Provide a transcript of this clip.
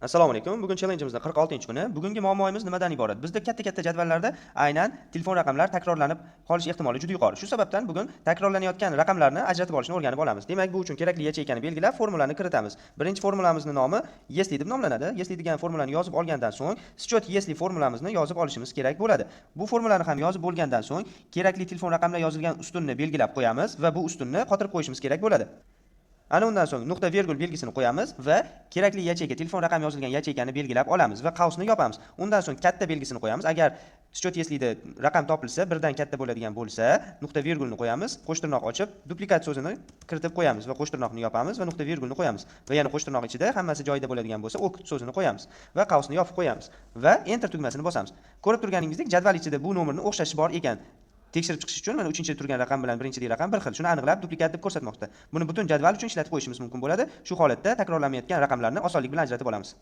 Assalomu alaykum. Bugun challengeimizning 46-kuni. Bugungi muammoimiz nimadan iborat? Bizda katta-katta jadvallarda aynan telefon raqamlar takrorlanib qolish ehtimoli juda yuqori. Shu sababdan bugun takrorlanayotgan raqamlarni ajratib olishni o'rganib olamiz. Demak, bu uchun kerakli yacheykani belgilab formulani kiritamiz. Birinchi formulamizning nomi если deb nomlanadi. Если degan formulani yozib olgandan so'ng счет если formulamizni yozib olishimiz kerak bo'ladi. Bu formulani ham yozib bo'lgandan so'ng kerakli telefon raqamlar yozilgan ustunni belgilab qo'yamiz va bu ustunni qotirib qo'yishimiz kerak bo'ladi. Ana undan so'ng nuqta vergul belgisini qo'yamiz va kerakli yacheyka, telefon raqami yozilgan yacheykani belgilab olamiz va qavsni yopamiz. Undan so'ng katta belgisini qo'yamiz. Agar счет если da raqam topilsa, birdan katta bo'ladigan bo'lsa, nuqta vergulni qo'yamiz, qo'shtirnoq ochib, duplikat so'zini kiritib qo'yamiz va qo'shtirnoqni yopamiz va nuqta vergulni qo'yamiz. Va yana qo'shtirnoq ichida hammasi joyida bo'ladigan bo'lsa, ok so'zini qo'yamiz va qavsni yopib qo'yamiz va enter tugmasini bosamiz. Ko'rib turganingizdek, jadval ichida bu nomerni o'xshashi bor ekan. Tekshirib chiqish uchun mana uchinchi turgan raqam bilan birinchidagi raqam bir xil. Shuni aniqlab duplikat deb ko'rsatmoqda. Buni butun jadval uchun ishlatib qo'yishimiz mumkin bo'ladi. Shu holatda takrorlanmayotgan raqamlarni osonlik bilan ajratib olamiz.